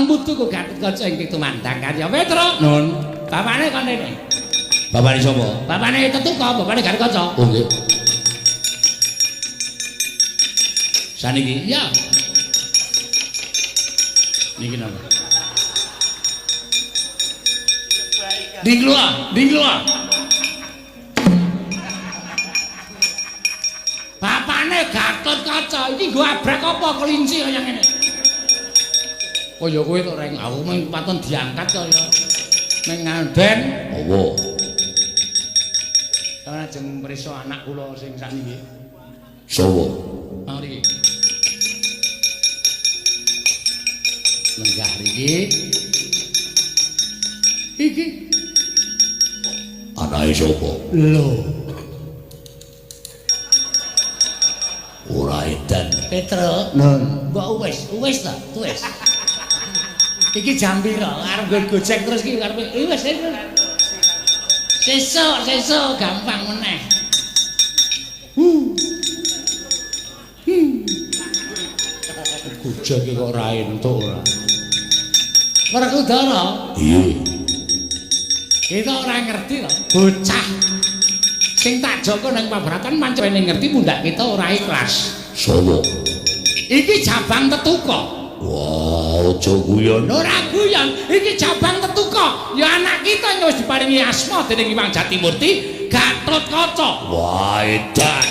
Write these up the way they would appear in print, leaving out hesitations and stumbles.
Putuku Gatotkaca ingkang tumandang karya Petro. Nun. Bapakne kon rene. Bapakne sapa? Bapakne Tetuka, bapakne Gatotkaca. Oh nggih. Saniki? Iya. Niki napa? Dingluwa, dingluwa. Bapakne Gatotkaca iki nggo abrak apa kelinci kaya ngene. Kaya kowe to Reng, aku mung paton diangkat kaya ning nganden. Apa? Sampeyan ajeng mrisa anak kula sing sakniki. Sapa? Mang riki. Lenggah riki. Iki. Anake sapa? Lho. Ora edan. Petro. Nun. Mbok wis, wis ta, wis. Iki jam pira? Arep nggo Gojek terus iki karepe. Wis wis. Sesuk, sesuk gampang meneh. Gojek iki kok ora entuk ora. Werkudara, Iya. kita ora ngerti to, bocah sing tak jaga nang pabratan pancen ngerti pundak kita ora ikhlas. Sapa? Iki jabang Tetuka. Wah, aja guyon. Ora guyon, iki jabang Tetuka. Ya anak kita yang wis diparingi asma dening Hyang Jatimurti, Gatotkaca. Wah, edan.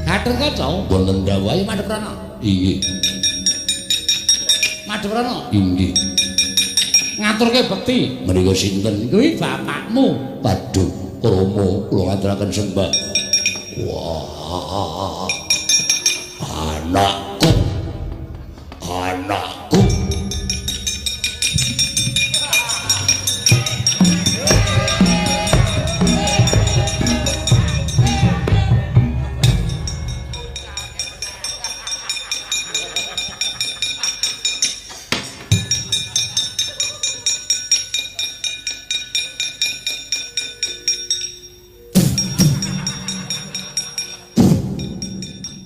Gatotkaca, Wonten dawuh. ayo madhep rono. Inggih. Madhep rono. Inggih. Ngaturke bekti. Menika sinten? Kuwi bapakmu. Waduh, krama kula ngaturaken sembah. Wah. Anakku. Anakku.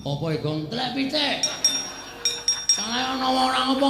Apa iku? Telek pitik. Salah ana wong ora ngopo.